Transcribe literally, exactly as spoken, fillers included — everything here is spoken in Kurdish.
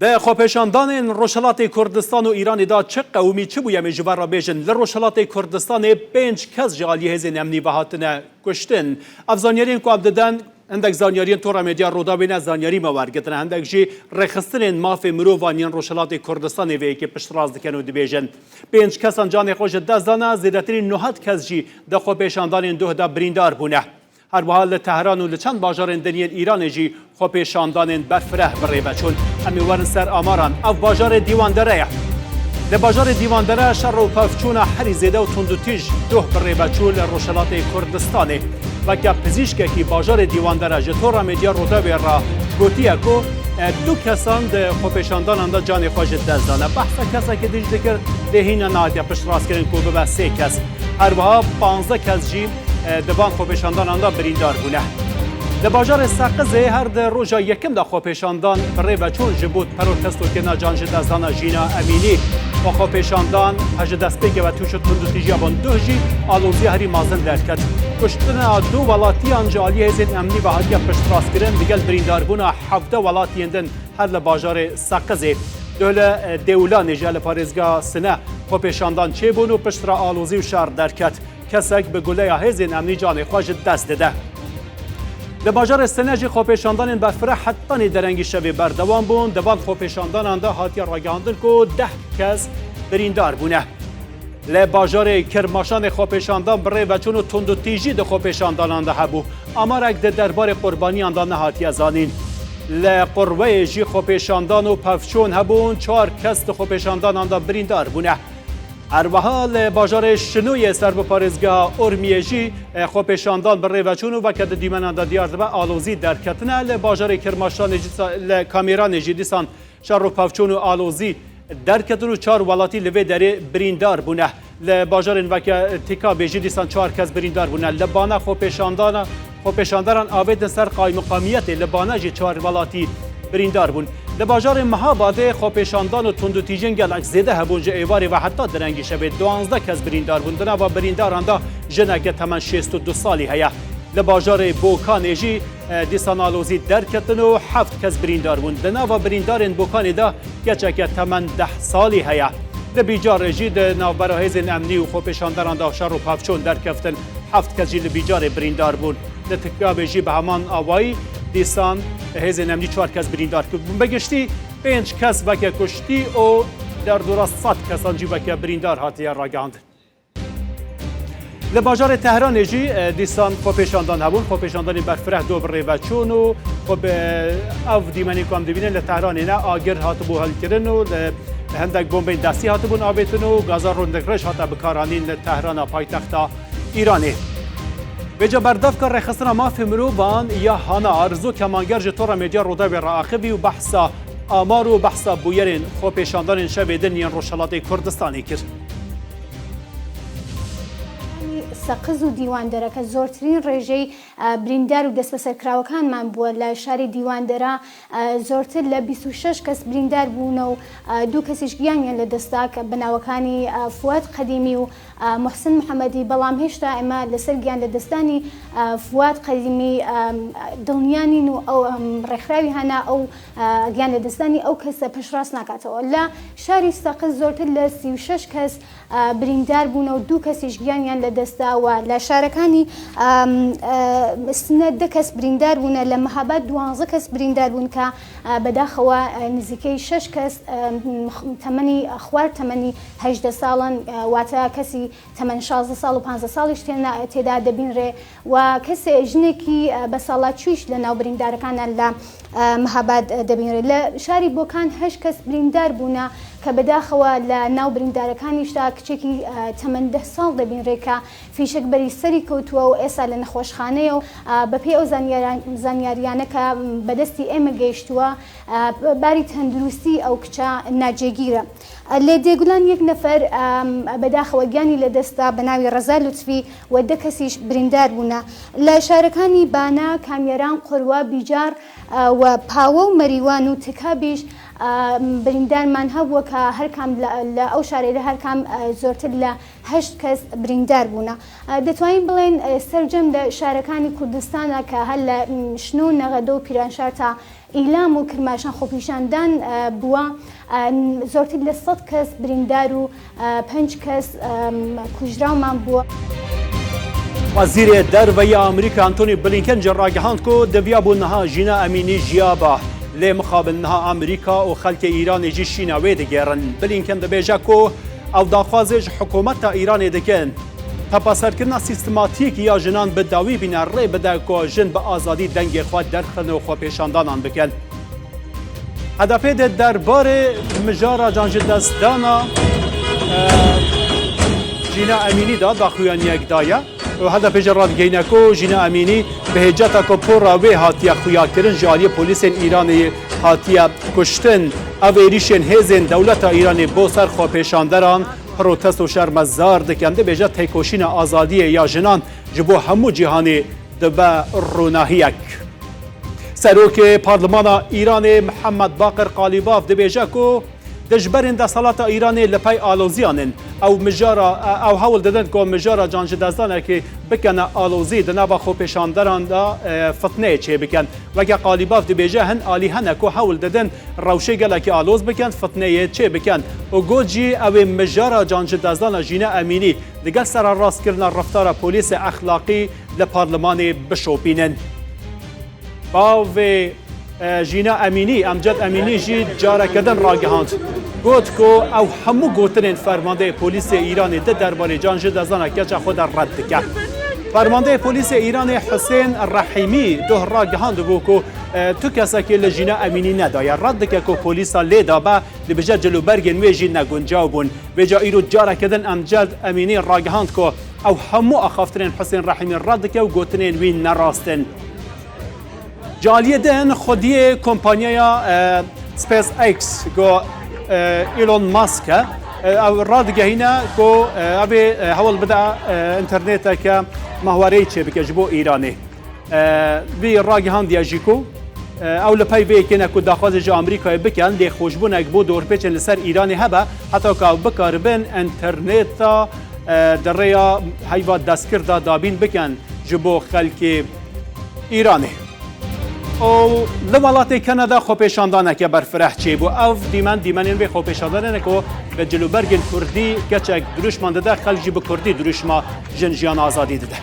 Di xwepêşandanên Rojhilatê Kurdistan û Îranê de çi qewimî, çi bûye, em ê ji we re bêjin. Li Rojhilatê Kurdistanê pênc kes ji aliyê hêzên emnî ve hatine kuştin. Ev zanyariyên ku em didin, hindek zanyariyên Tora Medya Rûdawê ne zanyarî me wergirtine, hindek jî rêxistinên mafê mirovan yên Rojhilatê Kurdistanê vê yekê piştrast dikin û dibêjin, pênc kesan canê xwe ji dest dane, zêdetirî nod kes jî di xwepêşandanên doh de birîndar bûne. Her wiha li Tehran û li çend bajarên din yên Îranê jî xwepêşandanên berfireh bi rê ve çûn. Em ê werin ser amaran. Ev bajarê Dîwandere ye. Li bajarê Dîwandere şer û pevçûna herî zêde û tundûtîj doh bi rê ve çû li Rojhilatê Kurdistanê. Weke pizîşkekî bajarê Dîwandere ji Tora Medya Rûdawê re gotiye ku, e, du kesan di xwepêşandanan de canê xwe ji dest dane. Behsa kesekî din jî dikir, lê hîna nehatiye piştrastkirin ku bibe sê kes. Her wiha panzdeh kes jî, e, di van xwepêşandanan de birîndar bûne. Li bajarê Seqizê her di roja yekim de xwepêşandan bi rê ve çûn, ji bo terorkesto kirina can ji destdana Jîna Emînî. Xwe xwepêşandan ji destpêkê ve tûşa tundûtîjiya bûn. Duh jî aloziya herî mezin derket. Kuştina du welatiyan ji aliyê hêzên emnî ve hatiye piştrastkirin, digel birîndarbûna hevdeh welatiyên din her li bajarê Seqizê. Duh li, e, Dêwlanê jî li parêzgeha Sine xwepêşandan çêbûn û piştre alozî û şer derket. Kesek bi guleya hêzên emnî canê xwe ji dest dide. Li bajarê Sine jî xwepêşandanên berfireh hetanî derengî şevê berdewam bûn. Di van xwepêşandanan de hatiye ragihandin ku deh kes birîndar bûne. Li bajarê Kirmaşanê xwepêşandan bi rê ve çûn û tundûtîjî di xwepêşandanan de hebû. Amarek di derbarê qurbaniyan de nehatiye zanîn. Li Qurweyê jî xwepêşandan û pevçûn hebûn, çar kes di xwepêşandanan de birîndar bûne. Her wiha li bajarê Şinoyê ser bi parêzgeha Urmiyê jî, e, xwepêşandan bi rê ve çûn û weke di dîmenan de diyar dibe alozî derketine. Li bajarê Kirmaşanê jî sa-, li Kamêranê jî dîsan şer û pevçûn û alozî derketin û çar welatî li vê derê birîndar bûne. Li bajarên weke Tîkabê jî dîsan çar kes birîndar bûne. Li bana xwepêşandana, xwepêşandaran avêtin ser qaymiqamiyetê, li bana jî çar welatî birîndar bûn. Li bajarê Mihabadê xwepêşandan û tundûtîjiyên gelek zêde hebûn, ji êvarê ve heta direngî şevê duwazdeh kes birîndar bûn. Di nava birîndaran de jineke temen şêst û du salî heye. Li bajarê Bokanê jî, e, dîsan alozî derketin û heft kes birîndar bûn. Di nava birîndarên Bokanê de keçeke temen deh salî heye. Li Bîcarê jî di navbera hêzên emnî û xwepêşandaran de şer û pevçûn derkeftin, heft kes jî li Bîcarê birîndar bûn. Li Tîkabê jî bi heman awayî dîsan hêzên emnî çar kes birîndar kiribûn. Bi giştî pênc kes weke kuştî û derdora sed kesan jî weke birîndar hatiye ragihandin. Li bajarê Tehranê jî, e, dîsan xwepêşandan hebûn. Xwepêşandanên berfireh do bi rê ve çûn û xwe bi ev dîmenê ku em dibînin li Tehranê ne, agir hatibû hilkirin û li hindek bombeyên destî hatibûn avêtin û gaza rûndik rêj hate bikaranîn li Tehrana paytexta Îranê. Vêca berdevka rêxistina mafê mirovan ya Hana Arzu Kemanger ji Tora Medya Rûdawê re axivî û behsa amar û behsa bûyerên xwepêşandanên şevê din yên Rojhelatê Kurdistanê kir. سەقز و دیواندەرە کە زۆرترین ڕێژەی بریندار و دەستبەسەرکراوەکانمان بووە لە شاری دیواندەرە، زۆرتر لە بیست و شەش کەس بریندار بوونە و دوو کەسیش گیانیان لە دەستدا کە بە ناوەکانی فواد قەدیمی و موحسن محەمەدی، بەڵام هێشتا ئێمە لەسەر گیان لە دەستدانی فواد قەدیمی دڵنیا نین و ئەو ڕێکخراوی هانا ئەو گیان لە دەستدانی ئەو کەسە پشتڕاست ناکاتەوە. لە شاری سەقز زۆرتر لە سی و شەش کەس بریندار بوونە و دوو کەسیش گیانیان لە دەستدا و لە شارەکانی سنە دە کەس بریندار بوونە، لە مەهاباد دوانزە کەس بریندار بوون کە بەداخەوە نزیکەی شەش کەس تەمەنی خوار تەمەنی هەژدە ساڵن، واتە کەسی تەمەن شازدە ساڵ و پانزدە ساڵیش تێدا دەبینرێ و کەسێ ژنێکی بە ساڵاتچوویش لە ناو بریندارەکانە لە مەهاباد دەبینرێت. لە شاری بۆکان هەشت کەس بریندار بوونە کە بەداخەوە لە ناو بریندارەکانیشدا کچێکی تەمەن دە ساڵ دەبینرێت کە فیشەک بەری سەری کەوتووە و ئێستا لە نەخۆشخانەیە و بەپێی ئەو زانیاریانە کە بەدەستی ئێمە گەیشتووە باری تەندروستی ئەو کچە ناجێگیرە. لە دێگولان یەک نەفەر بەداخەوە گیانی لەدەستدا بە ناوی ڕەزا لوتفی و دە کەسیش بریندار بوونە. لە شارەکانی بانە، کامیەران، قوروا، بیجار و پاوە و مەریوان و تکابیش بریندارمان هەبووە کە هەرکام لە ئەو شارەیدا هەرکام زۆرتر لە هەشت کەس بریندار بوونە. دەتوانین بڵێن سەرجەم لە شارەکانی کوردستانە کە هەر لە شنۆ و نەغەدە و پیرانشار تا ئیلام و کرماشان خۆپیشاندان، ئە، بووە، ئە، زۆرتر لە سەد کەس بریندار و، ئە، پێنج کەس، ئەم، کوژراومان بووە. Wezîrê Derve ya Amerîka Antony Blinken jî ragihand ku diviya bû niha Jîna Emînî jiya ba. Lê mixabin niha Amerîka û xelkê Îranê jî şîna wê digêrin. Blinken dibêje ku ew daxwazê ji hikûmeta Îranê dikin. Tepaserkirina sîstematîk ya jinan bi dawî bîne rê bide ku jin bi azadî dengê xwe derxin û xwepêşandanan bikin. H D P de derbarê mijara canjidestdana, e, Jîna Emînî de daxuyaniyek daye. Û H D P jî radigihîne ku Jîna Emînî bi hêceta ku pora wê hatiye xuyakirin ji aliyê polîsên Îranê hatiye kuştin. Ev êrîşên hêzên dewleta Îranê bo ser xwepêşanderan protesto şermezar dikin. Dibêje têkoşîna azadiyê ya jinan ji bo hemû cîhanê dibe ronahiyek. Serokê Parlemana Îranê Mihemed Baqir Qalîbaf dibêje ku dijberên desthilata Îranê li pey aloziyan in. Ew mijara, ew hewl didin ku mijara canjidestdanekê bikene alozî di nava xwepêşanderan de, e, fitneyê çêbikin. Weke Qalîbaf dibêje, hin alî hene ku hewl didin rewşê gelekî aloz bikin, fitneyê çêbikin. Û got jî ew ê mijara canjidestdana Jîna Emînî digel sererastkirina reftara polîsê exlaqî li parlemanê bişopînin. Bavê, e, Jîna Emînî, Emced Emînî jî careke din ragihand. Got ku ew hemû gotinên fermandeyê polîsê Îranê di derbarê canjidestdana keça xwe de red dike. Fermandeyê polîsê Îranê Husên Rehîmî doh ragihandibû ku, e, tu kesekê li Jîna Emînî nedaye. Red dike ku polîsa lê dabe, dibêje cilûbergên wê jî neguncaw bûn. Vêca îro careke din Emced Emînî ragihand ku ew hemû axaftinên Husên Rehîmî red dike û gotinên wî nerast in. Ji aliyê din xwediyê kompanyaya, e, SpaceX ku, e, Elon Musk e, e, ew radigehîne ku, e, ev ê, e, hewl bide, e, înterneteke mehwareyî çêbike ji bo Îranê. E, vî ragihandiye jî ku, e, ew li pey vê yekê ne ku daxwazê ji Amerîkayê bikin, lê xweşbûnek bo dorpêçên li ser Îranê hebe, heta ku ew bikaribin înterneta, e, di rêya heyva destkir de dabîn bikin ji bo xelkê Îranê. Û li welatê Kanada xwepêşandaneke berfireh çêbû. Ev dîmen, dîmenên vê xwepêşandanê ne ku bi cilûbergên kurdî keçek dirûşman dide, xelk jî bi kurdî dirûşma Jin, Jiyan, Azadî dide.